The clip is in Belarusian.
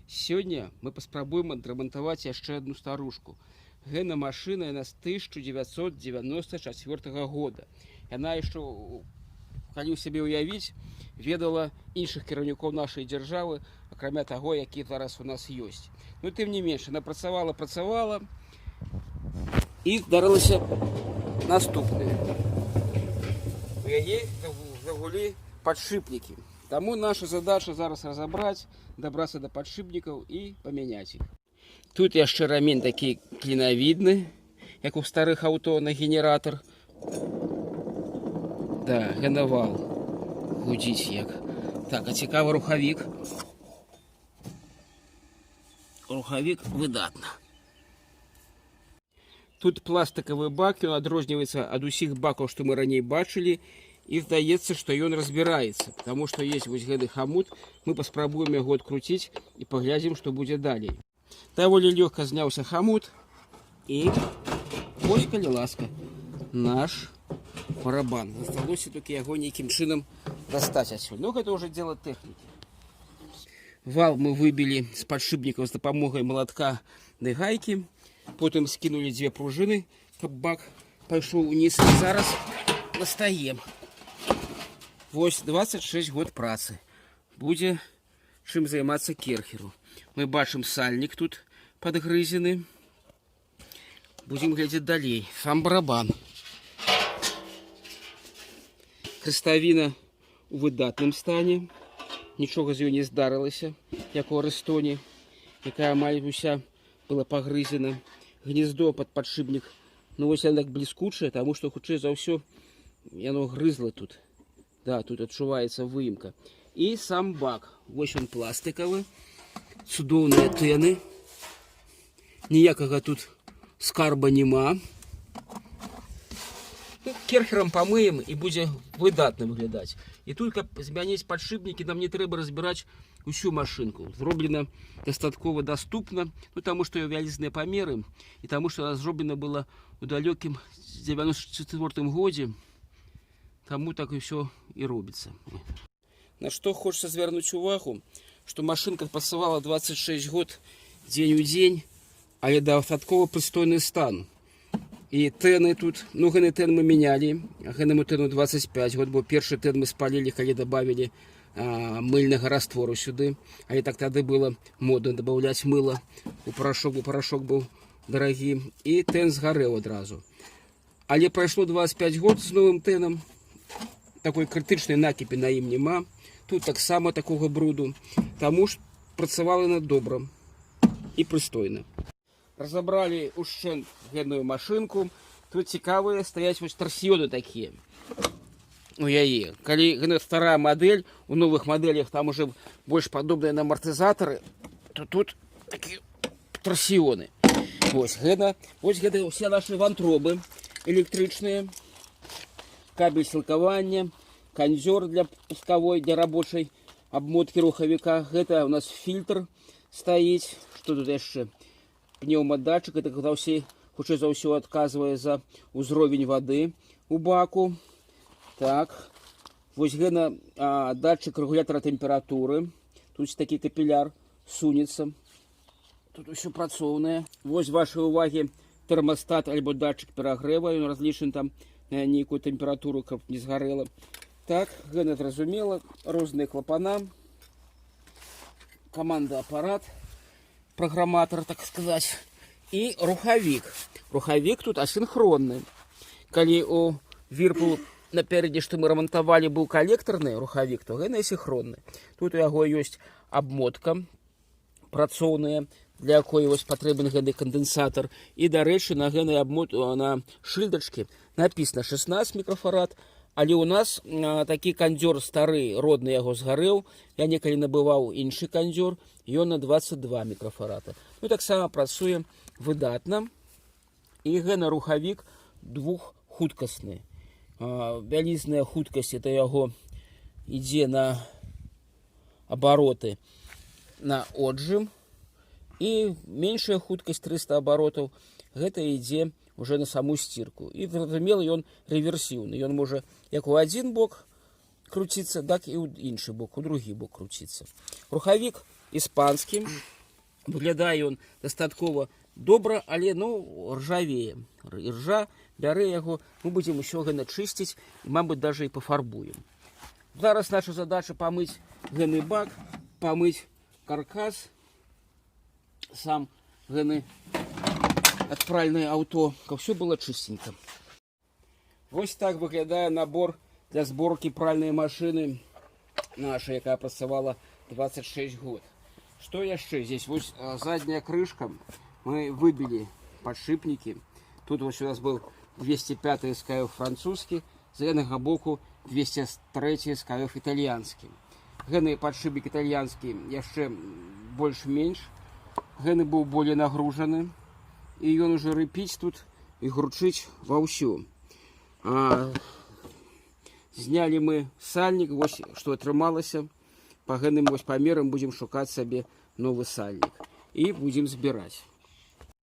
Сёння мы паспрабуем адрамантаваць яшчэ одну старушку. Гэна машына, яна з 1994 года. Яна яшчэ, калі ў сябе ўявіць, ведала іншых кіраўнікоў нашай дзяржавы, акрамя таго, які зараз у нас ёсць. Ну, тым не менш, яна працавала, працавала, і здарылася наступнае. У яе загулі падшыпнікі. Таму наша задача зараз разабраць, дабрацца да падшыпнікаў і памяняць іх. Тут яшчэ рамень такі клінавідны, як у старых аўто на генератор. Да, гэна вал гудзіць як. Так, а цікавы рухавік. Рухавік выдатна. Тут пластыкавы бак, ён адрозніваецца ад усіх бакаў, што мы раней бачылі, і здаецца, што ён разбіраецца, потому што есть вось гэты хамут, мы паспрабуем яго адкруціць і паглядзім, што будзе далей. Даволі лёгка зняўся хамут, і вось, калі ласка, наш барабан. Засталося толькі яго нейкім чынам дастаць адсюль. Ну, гэта ўжо дело тэхнікі. Вал мы выбілі з падшыпнікаў з дапамогай малатка ды гайкі. Потым скінулі дзве пружыны, каб бак пайшоў уніз. І зараз дастаем. Вось 26 год працы. Будзе чым займацца керхеру. Мы бачым, сальнік тут падгрызены. Будзем глядзець далей. Сам барабан. Крэставіна у выдатным стане. Нічога з ёй не здарылася, як у Арыстоне, якая амаль уся была пагрызена. Гнездо пад падшыпнік. Ну вось яно так бліскучае, таму што, хутчэй за ўсё, яно грызла тут. Да, тут адчуваецца выемка. І сам бак. Вось ён, пластыкавы. Цудоўныя тэны. Ніякага тут скарба няма. Ну, керхерам памыем, і будзе выдатна выглядаць. І тут, каб змяніць падшыпнікі, нам не трэба разбіраць усю машынку. Зроблена дастаткова даступна, ну, таму што вялізныя памеры і таму што она зроблена была ў далёкім 94 годзе, таму так і ўсё і робіцца. На што хочется звярнуць увагу, што машынка працавала 26 год дзень у дзень, але дастаткова прыстойны стан. І тэны тут, ну, гэны тэн мы мянялі, гэнаму тэну 25 год, бо першы тэн мы спалілі, калі добавили мыльнага раствору сюды. Але так тады было модна добавлять мыла у парашок, бо парашок быў дарагі. І тэн згарэў адразу. Але прайшло 25 год з новым тэнам, такой крытычнай накіпі на ім няма. Тут таксама такога бруду. Таму ж працавала на добра і прыстойна. Разабралі ушчэнт гэную машынку. Тут цікавыя стаяць вось тарсіёны такія у яе. Калі гэна старая мадэль, у новых мадэлях там уже больш падобныя на амартызатары, то тут такія тарсіёны. Вось гэта, вось гэта ўсе нашы вантробы электрычныя, кабель сілкавання, кандзёр для пусковой, для рабочай абмоткі рухавіка. Гэта у нас фільтр стаіць. Што тут яшчэ? Пнеўмадатчык, это когда ўсе, хутчэй за ўсё, адказвае за ўзровень вады у баку. Так, вось гэна датчык рэгулятара тэмпературы. Тут такі капіляр сунецца. Тут усё працоўнае. Вось вашай увагі тэрмастат альбо датчык перагрэва, ён разлічаны там на нейкую тэмпературу, каб не згарэла. Так, гэна зразумела, розныя клапана, каманда апарат, праграматор, так сказать, і рухавік. Рухавік тут асінхронны. Калі у Вірпул наперадзе, што мы рамантавалі, быў калектарны рухавік, то гэны асінхронны. Тут у яго ёсць абмотка працоўная, для якой вось патрэбен гэны кандэнсатар. І, дарэчы, на гэнай абмот, на шыльдачке написано 16 мікрафарад, але у нас такі кандзёр стары, родны яго згарэў. Я некалі набываў іншы кандзёр, ён на 22 мікрафарата. Ну, таксама працуе выдатна. І гэна рухавік двуххуткасны. Вялізная хуткасць — это яго ідзе на абароты на отжим, і меншая хуткасць, 300 абаротаў, гэта ідзе уже на саму сцірку. І, зразумела, ён рэверсіўны, ён можа як у адзін бок круціцца, так і ў іншы бок, у другі бок круціцца. Рухавік іспанскі. Выглядае ён дастаткова добра, але, ну, ржавее. Іржа бярэ яго, мы будзем усё гэна чысціць і, мабыць, даже і пафарбуем. Зараз наша задача — памыць гэны бак, памыць каркас, сам гэны ад пральнае аўто, каб всё было чистенько. Вось так выглядае набор для сборки пральной машины нашей, якая працавала 26 год. Что яшчэ здесь? Вось задняя крышка. Мы выбили подшипники. Тут вось у нас был 205 СКФ французский, з гэтага боку 203 СКФ итальянский. Гэны подшипник итальянский яшчэ больш-менш. Гэны быў более нагружаны. І ён уже рыпіць тут і гручыць ваўсю. Знялі мы сальнік, вось што атрымалася. Па гэным вось памерам будзем шукаць сабе новы сальнік і будзем збіраць.